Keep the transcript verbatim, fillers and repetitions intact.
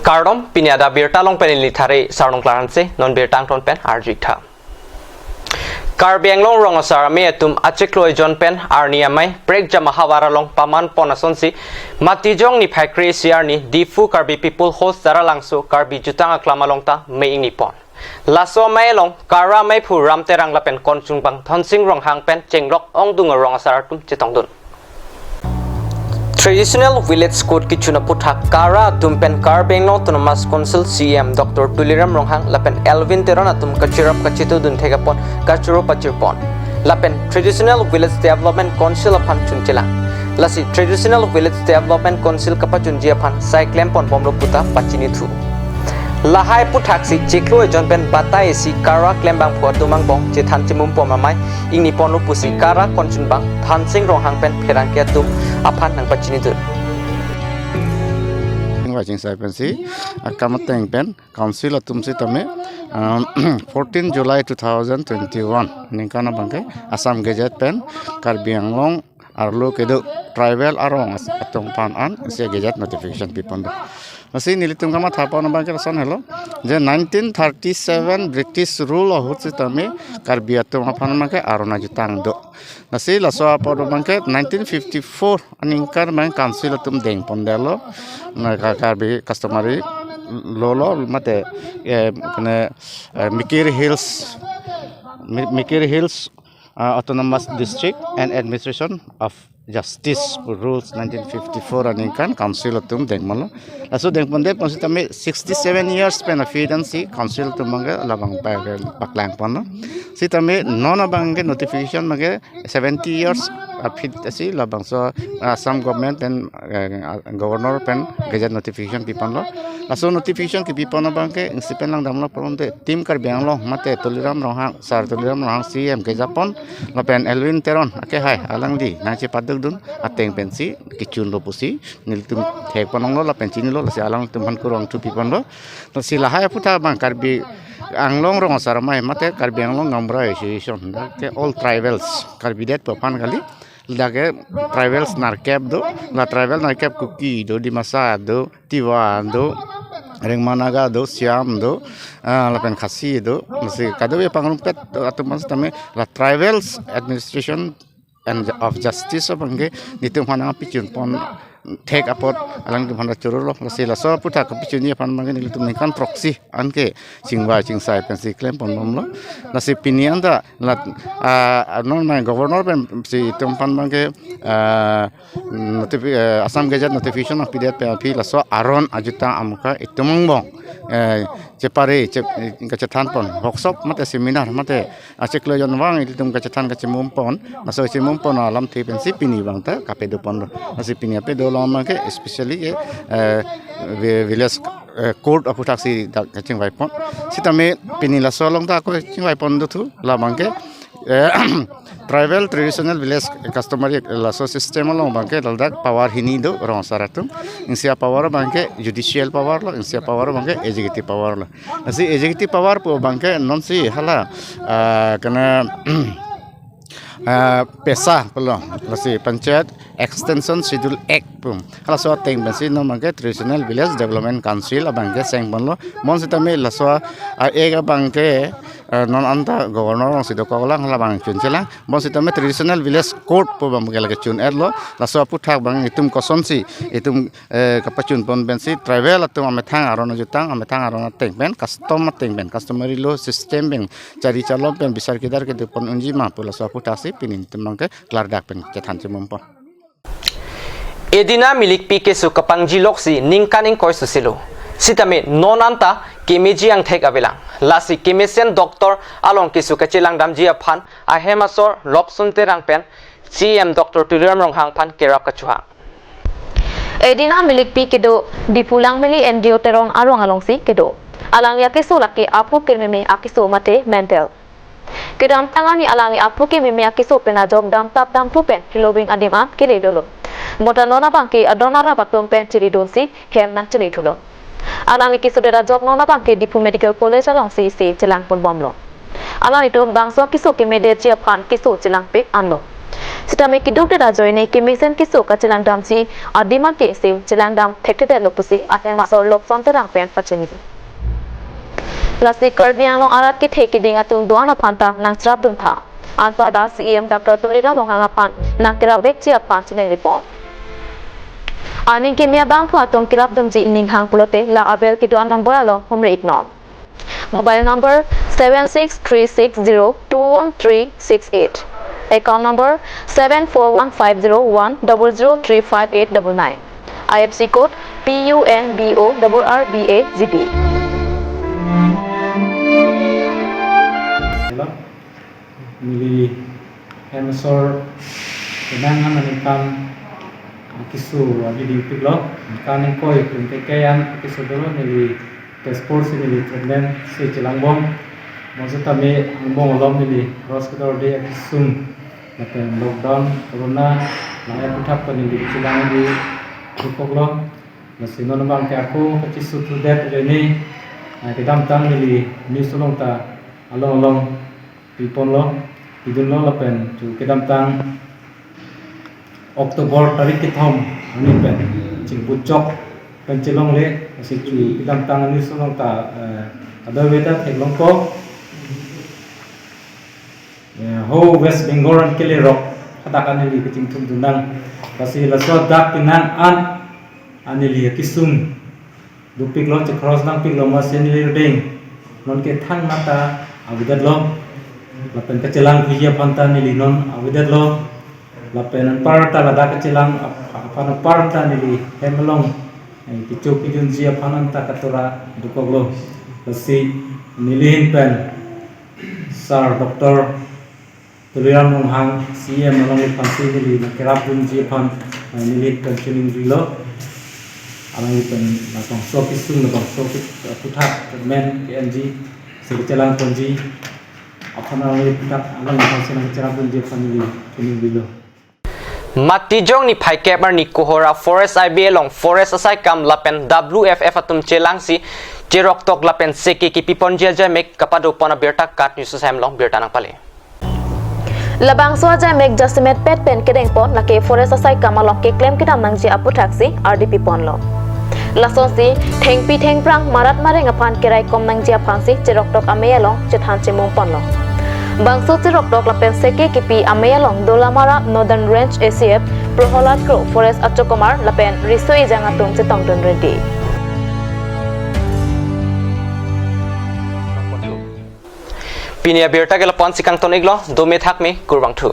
Kardom, pini adap birta along pen neli Thare Sarnong Klarhanse, non birta angton pen arju-ik tha. Karbi Anglong rong asar amei atum achiklo ejon pen arni amei prekjam ahavar along paman pon asonsi Matijong niphai kre-isi arni Diphu Karbi People Host Taralangso Karbi Jutang Aklam along ta mei ingni pon. Laso amei along Kara ameiphu Ram Terang lapen konchunbang Dhonsing Ronghang pen chenglok ongdung arong asar atum chetongdun. Traditional Village Code kechun aphuthak Kara atum pen Karbi Anglong Autonomous Council C E M Doctor Tuliram Ronghang lapen Elwin Teron atum kacherap kachetongdun thek apot kachoro pachirpon. Lapen Traditional Village Development Council aphan chun chelang. Lasi Traditional Village Development Council kapachunji aphan sai klempon bomlo puta pachinithu. Lahai aphuthak si chiklo ejon pen batai isi Kara klembangphu atum angbong chethan chimum pom amei ingni ponlo pusi Kara konchunbang Dhonsing Ronghang pen pherangke atum aphan nangpachinidun. Chingvai chingsai pensi akam ateng pen Council atum sitame, um, fourteen July two thousand twenty-one aningkan abangke Assam Gazette pen Karbi Anglong arlo kedo tribal arong as-, atum aphan an isi Gazette notification piponlo. Lasi nelitum kamatha pon abangke lason helo, je nineteen thirty-seven British rule ahut sitame Karbi atum aphan abangke aron ajutang do. Lasi laso apor abangke nineteen fifty-four aningkan abang Council atum dengpondetlo. Na Ka-, Karbi customary law lo mate, eh, kene, eh, Mikir Hills, Mi-, Mikir Hills, uh, Autonomous District and Administration of Justice Rules nineteen fifty-four aningkan Council atum dengponlo. Laso dengpondet pon sitame sixty-seven years pen aphi dan si Council atum abangke labang pa-, paklangponlo. Sitame non abangke notification abangke seventy years aphi si labangso Assam government pen, eh, governor pen gazette notification piponlo. Laso notification kepipon abangke isi pen langdamlo pulote Team Karbi Anglong mate Tuliram Ronghang, Sir Tuliram Ronghang C E M kejapon lapen Elwin Teron akehai alangli nangchepadukdun ateng pensi kechunlo pusi nelitum thekpon longlo lapen chinilo, lasi alangtum aphan kurvangthu piponlo. Lasi lahai aphuthak abang Karbi Anglong rong asar amei mate Karbi Anglong Gaonbura Association, dak ke all tribals, Karbi det pu aphan kali, dak ke tribals nerkep do, la tribal nerkep Kuki do, Dimasa do, Tiwa do, Rengma Naga do, Siam do, ah, lapen Khasi do, lasi kadokave pangrumpet atum aphan sitame la tribals administration and of justice abangke nelitum aphan nangpichun pon thek apot alangtum aphan chorolo. Lasi laso aphuthak kapichunji aphan abangke nelitum ningkan throksi anke chingvai chingsai pensi klempon bomlo. Lasi pini anta la, ah, non mai governor pensi itum aphan abangke, ah, notifi-, eh, Assam Gazette notification pidet pen aphi laso aron ajutang amuka itum angbong, eh, chepare, che-, kachethan pon workshop mate seminar mate achiklo ejon vang ilitum kachethan kachimum pon, laso chimum pon alamthe pensi pini abang ta kapedo ponlo. Lasi pini apedo along abangke especially ke, eh, vi-, village, eh, court aphuthak si dak kachingvai pon. Sitame pini laso along ta ako chingvai pon dothu labangke, eh, tribal traditional village customary laso system along abangke ladak power hini do rong asar atum. Isi apower abangke judicial power lo, isi apower abangke executive power lo. Lasi executive power pu abangke nonsi hala, ah, kene, ah, PESA pulo, lasi Panchayat Extension Schedule Act pu. Halaso ateng pensi non abangke Traditional Village Development Council abangke seng ponlo. Bonsitame laso, ah, act abangke, ah, non anta governor alongsi dokoklang, hala abang chun chelang. Bonsitame Traditional Village Court pu abangke lake chun-etlo. Laso aphuthak abang itum kosonsi itum, eh, kapachun pon pensi tribal atum amethang aron ajutang, amethang aron ateng pen, custom ateng pen, customary law system pen, chari chalom pen bisar kidar kedo pon unji ma pu laso aphuthak si pini itum abangke klardak pen chethan chimum pon. Edina milikpi keso kapangjiloksi ningkan ingkoi susilo. Sitame non anta kemeji angthek avelang. Lasi kemesen doctor along keso kachelang damji aphan ahem asor Lobson Terang pen C E M Doctor Tuliram Ronghang aphan kerap kachohang. Edina milikpi kedo Diphu Langmili N G O Terong arong alongsi kedo. Alangli akeso lake aphu kememe akeso mate mental. Kedamtang arni alangli aphu kememe akeso pen ajok damtap damthu pen hiloving adim an kele dolo. Bonta non abangke adon arap atum pen chiridunsi hem nangchini thulo. Alangli kesodet ajok non abangke Diphu Medical College alongsi isi chelang pon bomlo. Alanglitum bangso keso kemedetji aphan keso chelangpik anlo. Sitame keduk det ajoine kemesen keso kachelang damji adim ake isi chelang dam thekthedetlo pusi ahem asor Lobson Terang pen pachini. Lasi Karbi Anglong arat kethe keding atum do-an aphan ta nangcherapdun tha. Anparta C E M Doctor Tuliram Ronghang aphan nangkerap vekji aphan chiningri pon. Aning keme abangphu atum kerapdunji ning hang pulote la avel kedo-an number along humri iknon. Mobile number seven six three six zero two one three six eight. Account number seven four one five zero one double zero three five eight double nine. I F S C code P U N B O R R B A G B. Hello. Neli hem asor kenang an aningkan keso adi dingpiklo. Aningkan ingkoi pen kekai an keso dolo, neli test sports neli treatment si chelangbom. Mo sitame angbong alom neli cross kedor de akesung lapen lockdown corona nang aputhak pen neli chelang di rupoklo. Lasi non abang ke ako kachesuthudet ajoine, ah, kedamtang neli news along ta along along piponlo, pidunlo lapen chu kedamtang October tarik kethom arni pen chingpuchok pen chelongle, lasi chu kedamtang news along ta, eh, kadokave ta theklongpo. Eh, ho West Bengal an kelerok hadak an neli kachingthumdun nang. Lasi laso dak kenang an, an neli akesung dopiklo, chekross nangpiklo, masi neli ardeng non ke thangnatta avedetlo. Lapen kachelang puji aphan ta neli non avedetlo. Lapen anparta ladak kachelang ap-, aphan anparta neli hem along, eh, kecho kejunji aphan anta katora dokoklo. Lasi neli ahin pen Sir Doctor Tuliram Ronghang C E M along aphan si neli nangkerapdunji aphan, eh, neli pen chiningrilo. Alangli pen labangso kesung, labangso ke-, aputhak treatment ke-enji, si kachelang ponji aphan alangli aputhak along aphan si nangcherapdunji aphan neli chiningrilo. Matijong niphai kep arni Kohora Forest I B A along forest asaikam lapen W F F atum chelangsi cheroktok lapen seke kepiponji ajaimek kapadopon abirta KAT News asai hem along birta nangpale. Labangso ajaimek jasemet pet pen kedengpon lake forest asaikam along keklem kedam nangji aputhaksi ardi piponlo. Lasonsi thengpi thengphrang marat mareng aphan keraikom nangji aphansi cheroktok amei along chethan chemumponlo. Bangso cheroktok lapen seke kepi amei along Dolamara Northern Range A C F Proholad Kro, Forest achokomar lapen riso ejang atum chetongdun ready. Pini abirta ke lapu-an si kangton iklo, dome thakme, kurvangthu.